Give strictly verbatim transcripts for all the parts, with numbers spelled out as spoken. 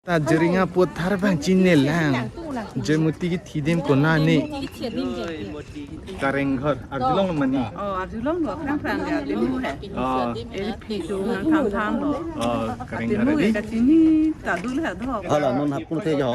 Ta Jeringa puthar abang chinine lang. Joymoti kithi adim konane. Kareng Ghar. Arjulong mane. Oh, arjulong lo, aphrang aphrang ya, adim he. Oh. Eri phi do nang tham tham lo. Oh, Kareng Ghar adim he di. Kachini ta dul he do. Hala non hapur the jo.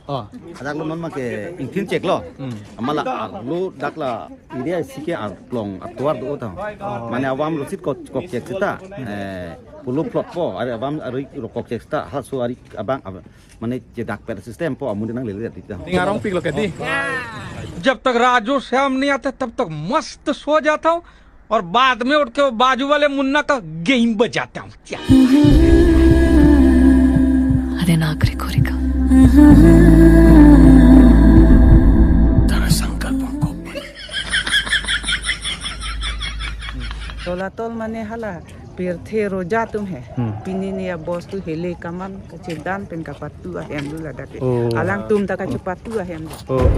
Oh. Adak lo non make ingthin chek lo. Hmm. Amala arlo dak la area isi ke arlong atovar do ta. Oh. Mane avam rosit kok kok chek seta. Eh, pulo plot po, ari avam ari rokok chek seta. Halaso ari abang ab-, mane chedak per system po amun nang lele di ta. Ning arong pik lo ke di. जब तक राजू श्याम नहीं आते तब तक मस्त सो जाता हूँ, और बाद में उठ के वो बाजू वाले मुन्ना का गेम बजाता हूँ। क्या? Ade na kore kore ka. Tara sangkal pangkop. Tolathol mane hala pirthe roja atum he. Hmm. Pini ne abostu hele kaman kachedan pen kapatu ahem do ladak ke. Oh. Alangtum ta kachepatu ahem do. Oh, oh.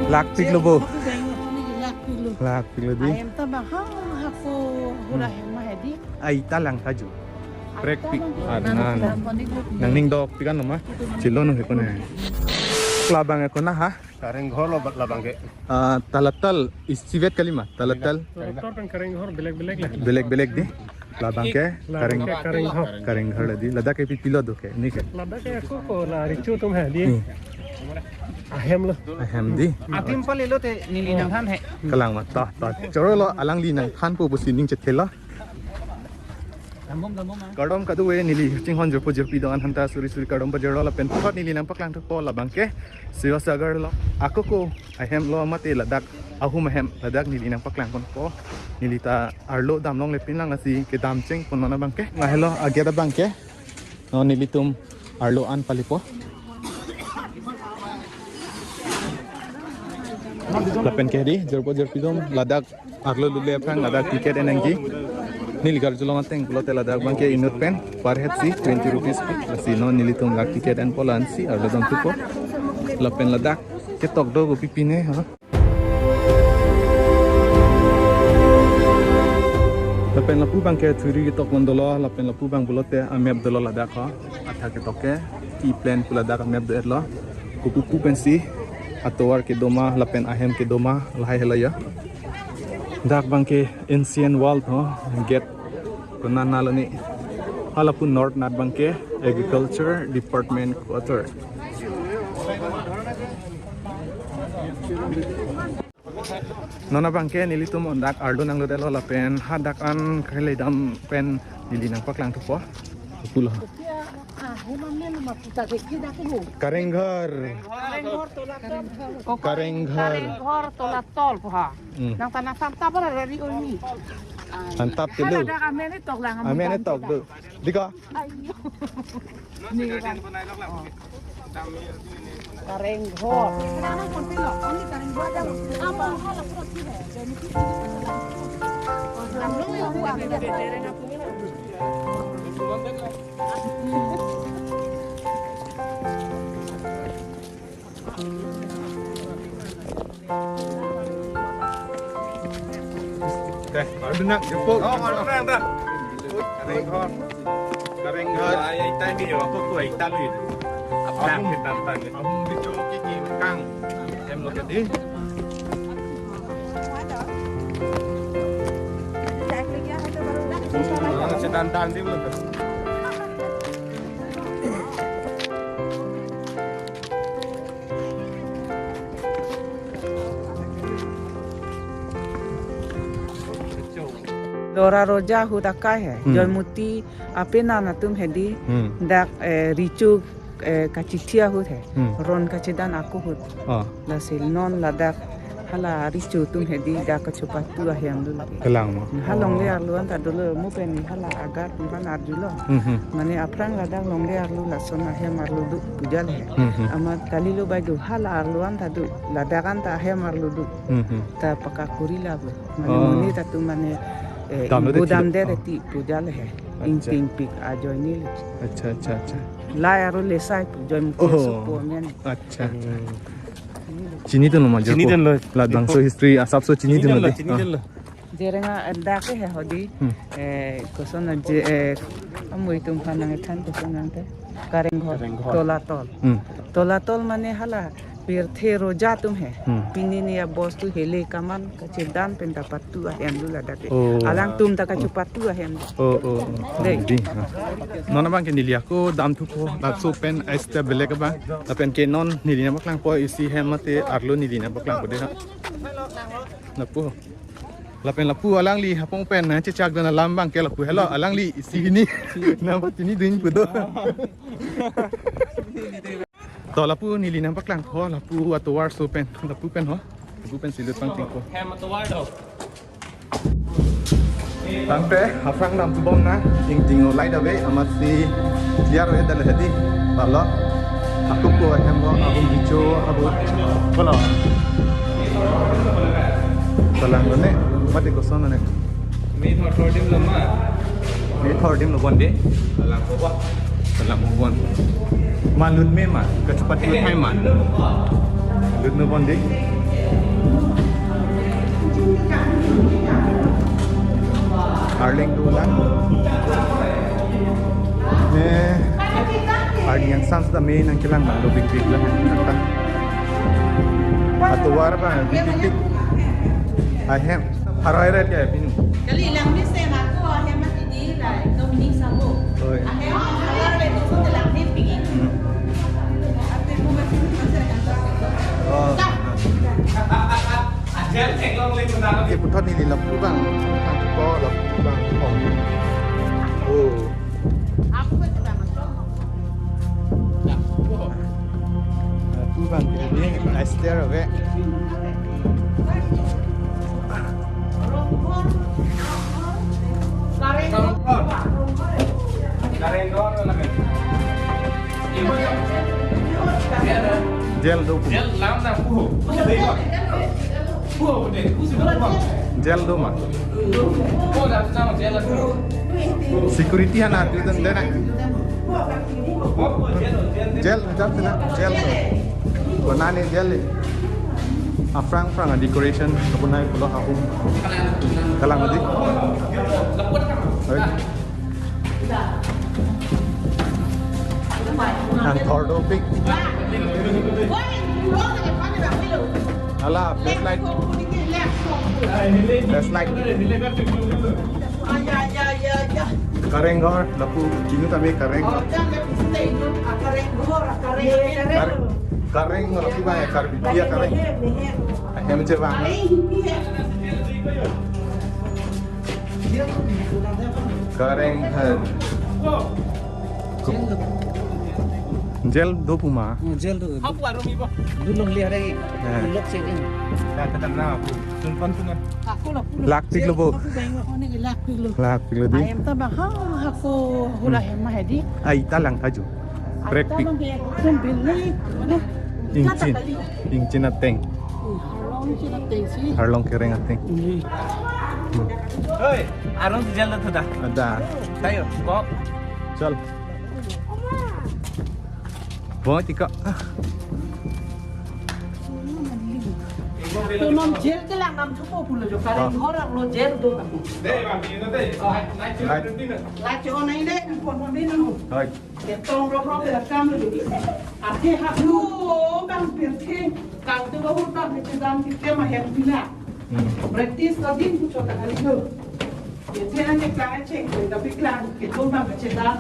Lakpik lo bo. Lakpik lo di. Ahem ta bang ha ha ko hura hem ma he di. Ai ta lang kaju. Prekpik. Anan. Nangning dokpik an lo ma. Chilo nang he ko na. Labang he ko na ha. Kareng Ghar lo bat labang ke. Ah, Tolathol isivet kalima. Tolathol. Tolathol pen Kareng Ghar belek belek lah. Belek belek di. Labang ke Kareng, Kareng Ghar. Kareng Ghar di. Ladak ke pipilo do ke. Ini ke. Ladak ke ako ko la richo atum he di. Hmm. Ahem lo. Ahem di. Atim pale lo te neli nang than he. Kalang ma ta ta. Choro lo alangli nang than po pusi ning chethe lo. Kardom kadokave neli chinghon jirpo jirpi do-an aphanta suri suri kardom pajirlo lapen puthot neli nang paklang thupo labang ke Sivasagar lo. Ako ko ahem lo mate ladak ahum ahem ladak neli nang paklang ponpo. Neli ta arlo damlongle pinlang lasi kedam cheng pon non abang ke. Lahelo a-gate abang ke. Non nelitum arlo an palipo. Lapen ke di, jirpo jirpi atum ladak arlo lule aphrang ladak ticket en nangji. Neli karjulong ateng pulote ladak abang ke inut pen per head si twenty rupees pi. Lasi non nelitum ladak ticket enpo la-an si arlo dam thupo. Lapen ladak ketok do kopi pine ha. Lapen lapu abang ke thuri ketok pon dolo, lapen lapu abang pulote a-map dolo ladak ho. Athak ketok ke, ki plan pu ladak a-map do-et lo. Kopu pu pensi atovar kedo ma, lapen ahem kedo ma, lahai helo ya. Dak abang ke ancient wall ho, gate konat lo ni. Hala pu north nat abang ke Agriculture Department Quarter. Non abang ke nelitum dak arlo nanglo detlo lapen hadak an kali dam pen neli nang paklang thupo. Pulo. Kareng Ghar. Kareng Ghar Tolathol. Kareng Ghar. Kareng Ghar Tolathol po ha. Hmm. Nang tanah santa para dari uni. Mantap dulu. Ada amen tok lang. Amen tok dulu. Dika. Ayo. Kareng Ghar. Teh, baru dengar jepuk. Oh, baru dengar dah. Kareng Ghar. Kareng Ghar. Ay, ay, tayo, ako ko, ay, talo yun. Abang. Abang, kita, tayo. Abang dito, kiki, kang. Em, lo, kati. Ah, si Tantan, di mo. Dora Roja ahut akai he. Hmm. Joymoti apenan atum hedi. Hmm. Dak, eh, richo, eh, kachithi ahut he. Hmm. Ron kachedan ako ahut. Ah. Lasi non ladak hala richo atum hedi dak kachepatu ahem do lagi. Kelang mo. Halongle arlo an ta dolo mo pen hala agar iman arjulo. Hmm, hmm. Mane aphrang ladak longle arlo lason ahem arlo do pujal he. Hmm, hmm. Amat kalilo bai do hala arlo an ta do ladak an ta ahem arlo do. Hmm, hmm. Ta paka kori la bo. Mane Oh. Muni ta tu mane, eh, Dam lo de ibu dam thilo. De Oh. Ti pujal he. Ingpingpik ajoine le. Acha, acha, acha. Lai aro lesai pu, Joymukhi Oh. Asopo amen. Acha. Chinidunlo ma, Chinidunlo. Labangso history asapso chinidunlo Chinidunlo, de. Chinidunlo. Jereng a-dak ke he hodi. Hmm. Eh, koson a je, eh, amui atum aphan nangthan koson nangte. Karenghor, Karenghor. Tolatol. Hmm. Tolatol mane hala pirthe roja atum he. Hmm. Pini ni a-boss tu hele kaman kachedan pen ta patu ahem lo ladak ke. Oh. Alangtum ta kachepatu ahem. Oh, oh, oh. Dei. Dei, ha. Non abang ke neli ako damthupo, laso pen a-step belek abang. Lapen ke non neli nangpaklangpo isi hem mate arlo neli nangpaklangpo dei ha. Lapu. Lapen lapu alangli hapong pen nangchechakdun alam abang ke lapu helo alangli isi hini. Nangpachinidun pu do. To lapu neli nangpaklangpo, lapu atovar so pen, lapu pen ho, lapu pen si lut pangtingpo. Hem atovar do. Tangte, aphrang damthu bom nang, ingting o light ave, amatsi clear ave dale hedi, balo. Aku ko hem lo, aku bicho, aku. Balo. Kalang ne, mati koson ne. Me thor thor adim lo ma. Me thor adim lo bon de. Kalang ko ba. Kalang ko bon. Ma lut me ma, kachepat lut hai ma. Lut me bon de. Arleng dolang. Eh, arleng yang sam seta me nangkelang bang lo big big lang. Atovar bang big big big. Ahem. Harai rai kya pinu? Kali langme sen ako ahem mati di la ekdom ni samo. Oi. Ahem harai rai to so langme pigi. Hmm. Ate mo mati mati ahem. Oh. Sa. Ajar cek long le kena. Ke puthot neli lapu bang, tang ko lapu bang. Oh. Aku kan sudah masuk. Lapu bang, ini aster ave. Karenghor. Karenghor lagi. Jail do. Jail lam na puho. Puho de. Puho de. Puho de. Jail do ma. Puho da na jail do. Security hana tu dan dena. Jail, jail na, jail. Banane jail. Aphrang phrang decoration kapunai pulo aku. Kalang di. Oi. Ang thor dopik. Ala, flashlight. Flashlight. Karenghor, lapu, kinu tame Kareng. Kar-, Karenghor, lapu ba, Karbi dia Kareng. Ahem je bang. Karenghor. Jail do pu ma. Oh, jail do. Hapu arum ibo. Dulong liare. Eh. Dulok se din. Lakpik lo bo. Lakpik lo. Lakpik lo di. Ahem ta bang ha hako hula hem ma hedi. Ai ta lang ta ju. Ai ta bang ke tum bili. Ingchin. Ingchin ateng. Harlong chin ateng si. Harlong kereng ateng. Hoi, arong si jail do tho da. Ada. Tayo, kok. Chal. Bon, tika. Tonam jail kelang damthupo pulo jo, Karenghor lo jail do. Right. Light on ai de, phone on de nu. Right. Ketong rok rok de kam de. Athe ha lo bang pirthe. Kang tu bahut bang chedan kita mahem pina. Hmm. Practice kadin kuchot kali jo. Ye thena ke klang cheng ko tapi klang ke tum bang ke chedan.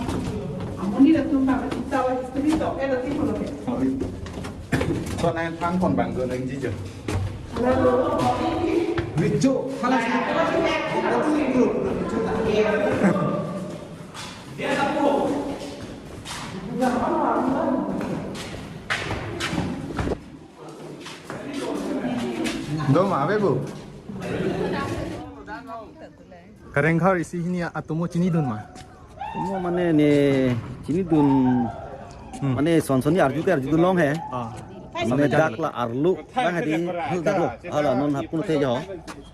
Amonit atum bang ke tawa istri to ke lati pulo ke. So nang thang kon bang do nang jijo. Rijo, halas. Do ma ave bo. Karenghor isi hini atomo chinidun ma. Mo mane ne chinidun Hmm. Mane son son ni arju ke arjudun long he. Ah. Mane dak la arlo, bang hadi, hal dak lo, hala non hapun te jo.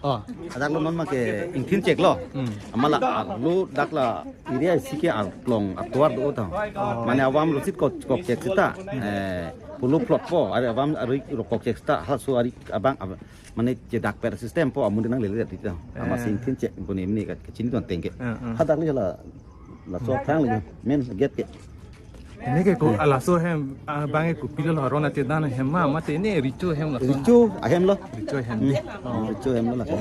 Oh. Dak lo non make ingthin chek lo. Hmm. Amat la arlo dak la area isi ke arlong atovar do ta. Oh. Mane avam rosit kok kok chek sita. Eh, pulu plot po, ari avam ari rokok chek sita, hal so ari abang ab-, mane chedak per system po amun nang lele rat ita. Amat si ingthin chek ko ni mini ka chini ton tengke. Eh, eh. Hadak li hala laso thang li men get ke. Ini ke ko, ah, laso hem, ah, bang ke kopilo lo, ron achedan hem ma, mate ini richo hem laso. Richo ahem lo. Richo hem. Hmm. Oh. Richo ahem lo laso.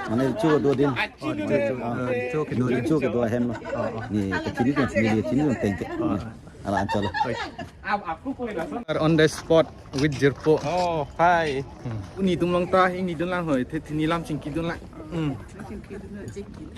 Mane richo do din. Oh, richo, ah, richo kedo din. Richo kedo ahem lo. Oh, oh. Ni kachini kan sini kachini kan tengke. Oh. Ala anchal. Oi. Are on the spot with Jirpo. Oh, hi. Hmm. Uni tum long ta, ingni dun lang hoi, the thini lam chingki dun lang. Hmm.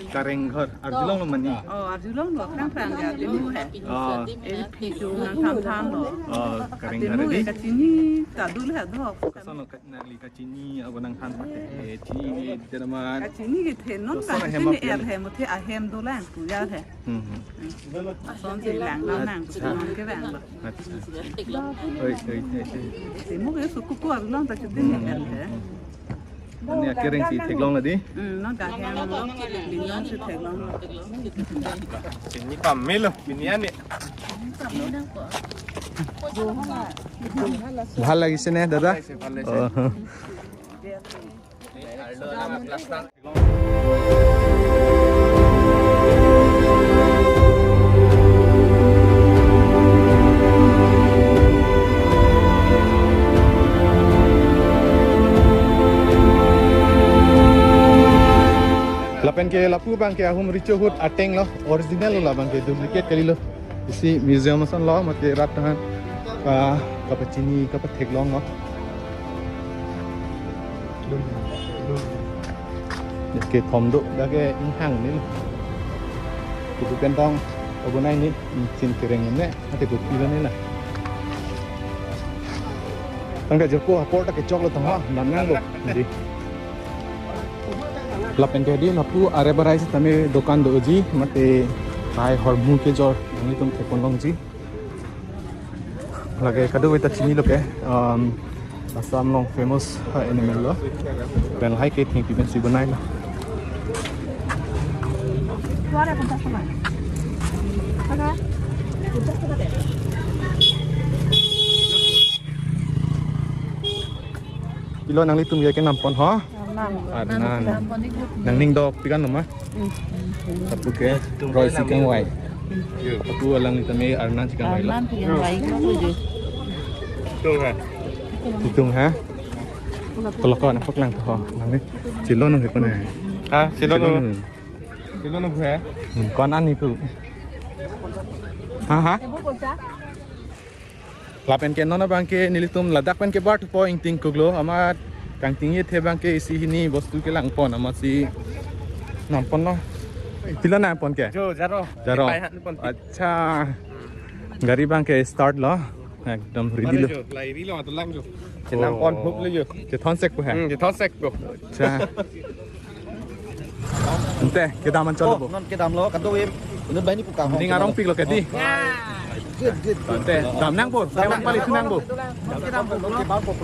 Kareng ghar, arjulong lo mane. Oh, arjulong lo, kang kang ya, demu hai. Oh. Eh, phi jo nang tham tham lo. Oh, Kareng Ghar demu di. Kachini, ta dul hai do. Koson lo ka-, nangli kachini, ako nang than pate. Eh, chini di, deramat. Kachini kethe non, koson kachini ahem apian. Er hai, muthe ahem do lang, tu ya hai. Hmm, hmm. Ason si lang, lang, lang, acha. Ason ke lang. Acha. Oi, oi, oi, oi. Demu ke suku ku arjulong ta chuti ni er hai. Ani akereng si theklong ladi. Hmm, non ka hem lo, binong si theklong. Chini pamelo, chini ani. Bhal lagise ne, dada? Bhal lagise, bhal lagise. Oh. Lapen ke lapu abang ke ahum richo ahut ateng lo, original lo, labang ke duplicate kali lo. Isi museum ason lo, mate rat tahan ka, kapachini, kapatheklong lo. Kethom do, dak ke inghang ni. Kudu pen tong, abonai ni, chin kereng ne, ate kopilo ne na. Tangka Jirpo apor ta kechok lo tong ha, dam nang lo. Di. Lapen ke di, lapu are barai sitame dokan doji, mate hai hormu kejor, nanglitum thekpon longji. Lake kadokave ta chinilo ke, um, Assam along famous, uh, animal lo. Pen lahai ke thengpi pensi bonai lo. Pilo nanglitum ya ke nampon ho? Arnan. Arnan. Nangning dok pikan nama? Hmm. Lapu ke Roy si kangvai. Lapu alang ni tame Arnan si kangvai lo. Arnan si kangvai lo tuju. Itum ha? Itum ha? Tolok ko na paklang to ho. Nangni. Chilo nang ko na. Ha, chilo nang. Chilo nang ko ha? Hmm, ko-an ani tu. Ha, ha? Lapen ke non abang ke nelitum ladak pen ke bar thupo ingting kuklo, amat kangtingji the abang ke isi hini bostu kelangpon amatsi nampon lo. Pilo nampon ke? Jo, jaro. Jaro. Pai han pon. Acha. Gari abang ke start lo. Ekdom ready lo. Mari jo, lai ri lo, atu lang jo. Oh. Chenampon hup lo jo. Chethon sek ko ha? Hmm, chethon sek ko. Acha. Ante, kedam anchot lo bo. Oh, non kedam lo, kadokave. Inut banghini pu kang. Ning arong pik lo ke di. Oh. Good, good, good. Ante, dam nang bo. Dam nang pali nang bo. Non kedam lo, non kedam lo.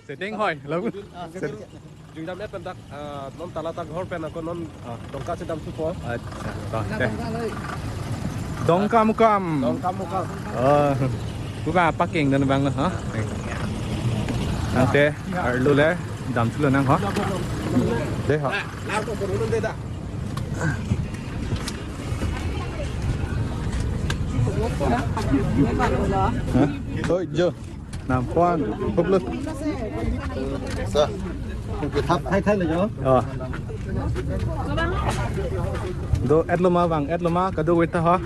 Setting hoi, lagu. Ah, setting. Jui dam et pen dak, ah, non tala ta ghor pen ako non, ah, Dongka si dam thupo. Acha, to, ante. Dongkamukam. Dongkamukam. Oh, buka parking dan bang, ha? Ante, arlo le, dam thulo nang, ha? De, ha? Ha? Oi, jo. Nampon, hup lo. Sa. Thap thai thai lo jo. Oh. Do et lo ma bang, et lo ma, kadokave ta ha.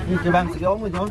Ni ke bang si ong lo jo.